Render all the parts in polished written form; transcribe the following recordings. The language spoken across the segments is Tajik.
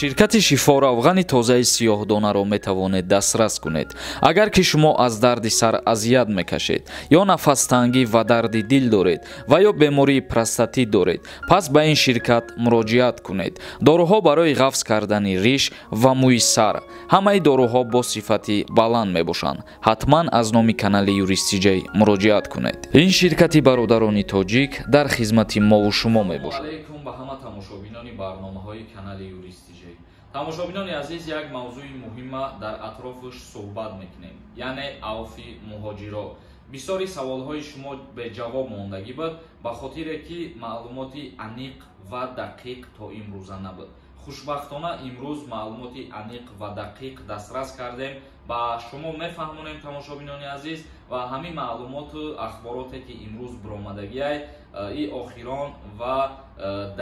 Ширкати Шифо равғани тозаи сиёҳдонаро метавонед дастрас кунед. Агар ки шумо аз дарди сар азият мекашед ё нафастангӣ ва дарди дил доред ва ё бемории простатит доред, пас ба ин ширкат муроҷиат кунед. Доруҳо барои ғафз кардани риш ва мӯи сар. Ҳамаи доруҳо бо сифати баланд мебошанд. Ҳатман аз номи канали Юристиҷай муроҷиат кунед. Ин ширкати бародарони тоҷик дар хизмати мову шумо мебошад. Алейкум ба ҳама тамошобинони барномаҳои канали Юристиҷай. Тамошобинони азиз, як мавзӯи муҳима дар атрофаш суҳбат мекунем, яъне авфи муҳоҷиро. Бисёри саволҳои шумо беҷавоб мондагӣ буд, ба хотире ки маълумоти аниқ ва дақиқ то имрӯза набуд. Хушбахтона имрӯз маълумоти аниқ ва дақиқ дастрас кардем, ба шумо мефаҳмонем, тамошобинони азиз, ва ҳамин маълумоту ахбороте ки имрӯз биромадагиай и охирон ва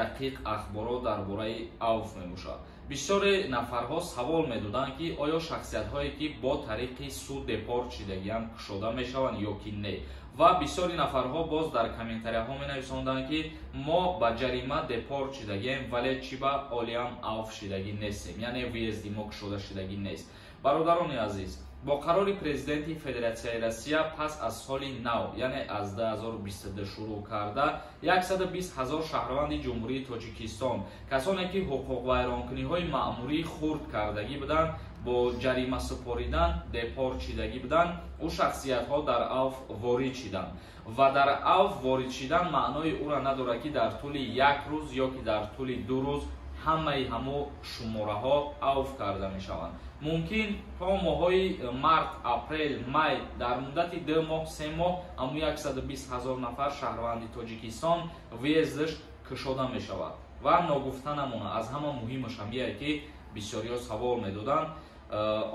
дақиқ ахборот дар бораи авф мебошад. Бисёре нафарҳо савол медоданд, ки оё шахсиятҳое ки бо тариқи суд депорт шидагианд кушода мешаванд ё ки не. Ва бисёри нафарҳо боз дар комментарияҳо менависонданд, ки мо ба ҷарима депорт шидагием, вале чӣ ба олиам авф шидагӣ нестем, яъне въезд и мо кушода шидагӣ нест. Бародарони азиз, бо қарори президенти Федератсияи Россия пас аз соли нав, яъне аз 2022 шурӯъ карда, 120 ҳазор шаҳрванди Ҷумҳурии Тоҷикистон, касоне ки ҳуқуқвайронкуниҳои маъмурии хурд кардагӣ буданд, бо ҷарима супоридан депорт шидагӣ буданд, ӯ шахсиятҳо дар авф ворид шиданд. Ва дар авф ворид шидан маънои ӯра надорад, ки дар тӯли як рӯз ё ки дар тӯли 2 рӯз ҳамаи ҳамо шумораҳо авф карда мешаванд. Мумкин то моҳҳои март, апрел, май, дар муддати 2 моҳ, 3 моҳ ҳамо 120 ҳазор нафар шаҳрванди Тоҷикистон въезд аш кушода мешавад. Ва ногуфта намона, аз ҳама муҳимаш ҳамие ки бисёриҳо савол медоданд,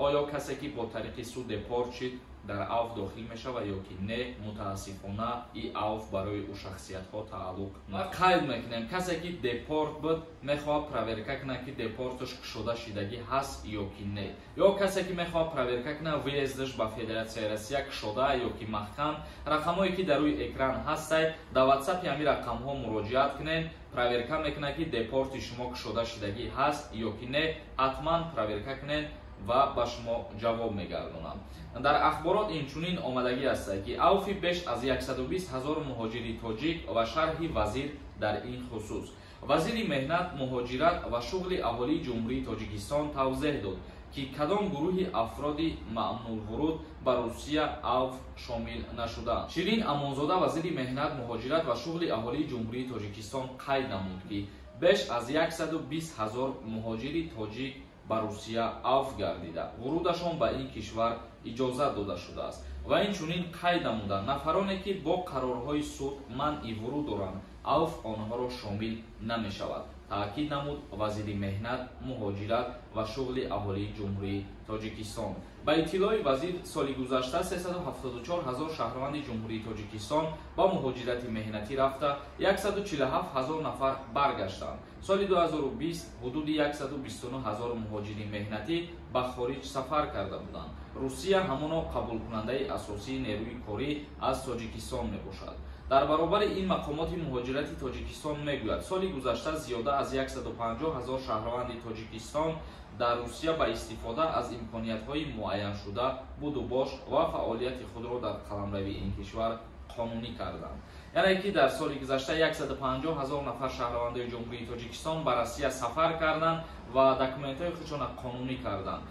оё касе ки бо тариқи суд депорт шид дар авф дохил мешавад ё ки не. Мутаассифона и авф барои ӯ шахсиятҳо тааллуқ. Қайд мекунем, касе ки депорт буд мехоҳад проверка кунад, ки депорташ кушода шидагӣ ҳаст ё ки не, ё касе ки мехоҳад проверка кунад въезд аш ба Федератсияи Россия кушода ё ки маҳкам, рақамҳое ки дар рӯи экран ҳастай, дар ватсапи ҳамин рақамҳо муроҷиат кунед, проверка мекунад, ки депорти шумо кушода шидагӣ ҳаст ё ки не. Ҳатман проверка кунед ва ба шумо ҷавоб мегардонам. Дар ахборот инчунин омадагӣ аст, ки авфи беш аз 120 ҳазор муҳоҷири тоҷик ва шарҳи вазир дар ин хусус. Вазири меҳнат, муҳоҷират ва шуғли аҳолии Ҷумҳурии Тоҷикистон тавзеҳ дод, ки кадом гурӯҳи афроди маъмулвуруд ба Русия авф шомил нашудаанд. Ширин Амонзода, вазири меҳнат, муҳоҷират ва шуғли аҳолии Ҷумҳурии Тоҷикистон қайд намуд, ки беш аз 120 ҳазор муҳоҷири тоҷик ба Русия авф гардида, вурудашон ба ин кишвар иҷозат дода шудааст. Ва инчунин қайд намуданд, нафароне ки бо қарорҳои суд манъи вуруд доранд, авф онҳоро шомил намешавад, таъкид намуд вазири меҳнат, муҳоҷират ва шуғли аҳолии Ҷумҳурии Тоҷикистон. Ба иттилои вазир, соли гузашта 374 ҳазор шаҳрванди Ҷумҳурии Тоҷикистон ба муҳоҷирати меҳнатӣ рафта, 147 ҳазор нафар баргаштанд. Соли 2020 ҳудуди 129 ҳазор муҳоҷири меҳнатӣ ба хориҷ сафар карда буданд. Русия ҳамоно қабулкунандаи асосии нерӯи корӣ аз Тоҷикистон мебошад. Дар баробари ин мақомоти муҳоҷирати Тоҷикистон мегӯяд, соли гузашта зиёда аз 150 ҳазор шаҳрванди Тоҷикистон дар Русия ба истифода аз имкониятҳои муайяншуда будубош ва фаъолияти худро дар қаламрави ин кишвар қонунӣ карданд. Яъне ки дар соли гузашта 150 ҳазор нафар шаҳрвандои Ҷумҳурии Тоҷикистон ба Россия сафар карданд ва документҳои худшона қонунӣ карданд.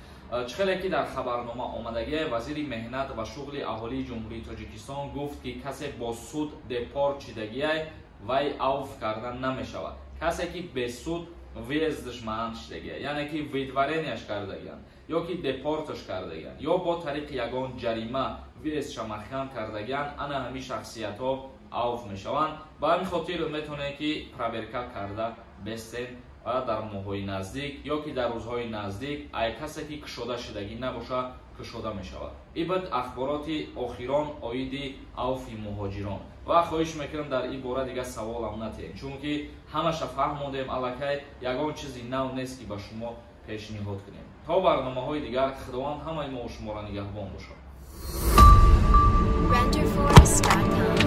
Чӣ хеле ки дар хабарнома омадагия, вазири меҳнат ва шуғли аҳолии Ҷумҳурии Тоҷикистон гуфт, ки касе бо суд депорт шидагиай вай авф кардан намешавад. Касе ки бесуд въезд аш манъ шидагия, яъне ки выдворение ш кардагиянд ё ки депорташ кардагиянд ё бо тариқи ягон ҷарима въезд ша маҳкам кардагиянд, ана ҳамин шахсиятҳо авф мешаванд. Ба ҳамин хотир метавонед, ки проверка карда бестен ва дар моҳҳои наздик ё ки дар рӯзҳои наздик ай касе ки кушода шидагӣ набошад, кушода мешавад. Ин буд ахбороти охирон оиди авфи муҳоҷирон. Ва хоҳиш мекунам, дар ин бора дигар саволам натиҳем, чунки ҳамаша фаҳмондем, аллакай ягон чизи нав нест, ки ба шумо пешниҳод кунем. То барномаҳои дигар Худованд ҳамаи мо шуморо нигаҳбон бошад. Renderforest.com.